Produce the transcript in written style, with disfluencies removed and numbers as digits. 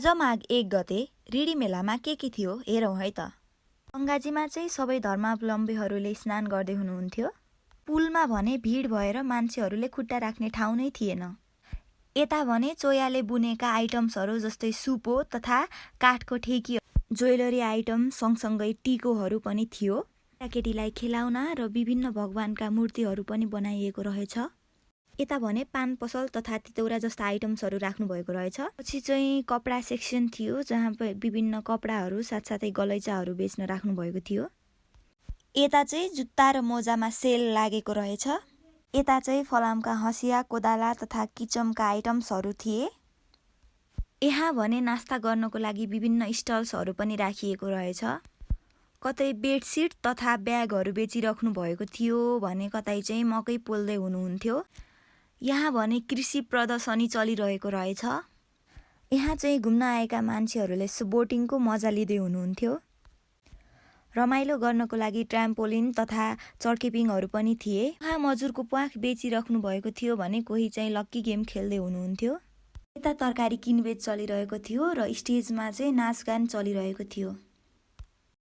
आज माघ 1 गते रिडी मेलामा के थियो हेरौँ है त। गङ्गाजीमा चाहिँ सबै धर्मावलम्बीहरूले स्नान गर्दै हुनुहुन्थ्यो। पुलमा भने भिड भएर मान्छेहरूले खुट्टा राख्ने ठाउँ नै थिएन। यता भने चोयाले बुनेका आइटम्सहरू जस्तै सुपो तथा काठको ठेकी, ज्वेलरी आइटम सँगसँगै टिकोहरू पनि थियो। केटाकेटीलाई खेलाउना र विभिन्न भगवानका मूर्तिहरू पनि बनाइएको रहेछ। यता भने पान पसल तथा तितौरा जस्ता आइटम्सहरू राख्नु भएको रहेछ। पछि चाहिँ कपडा सेक्सन थियो जहाँ विभिन्न कपडाहरू साथसाथै गलैँचाहरू बेच्न राख्नु भएको थियो। यता चाहिँ जुत्ता र मोजामा सेल लागेको रहेछ। यता चाहिँ फलामका हँसिया, कोदाला तथा किचमका आइटम्सहरू थिए। यहाँ भने नास्ता गर्नको लागि विभिन्न स्टल्सहरू पनि राखिएको रहेछ। कतै बेडसिट तथा ब्यागहरू बेचिराख्नु भएको थियो भने कतै चाहिँ मकै पोल्दै हुनुहुन्थ्यो। यहाँ भने कृषि प्रदर्शनी चलिरहेको रहेछ। यहाँ चाहिँ घुम्न आएका मान्छेहरूले बोटिङको मजा लिँदै हुनुहुन्थ्यो। रमाइलो गर्नको लागि ट्राम्पोलिन तथा चर्केपिङहरू पनि थिए। यहाँ मजुरको प्वाख बेचिराख्नु भएको थियो भने कोही चाहिँ लक्की गेम खेल्दै हुनुहुन्थ्यो। यता तरकारी किनबेच चलिरहेको थियो र स्टेजमा चाहिँ नाचगान चलिरहेको थियो।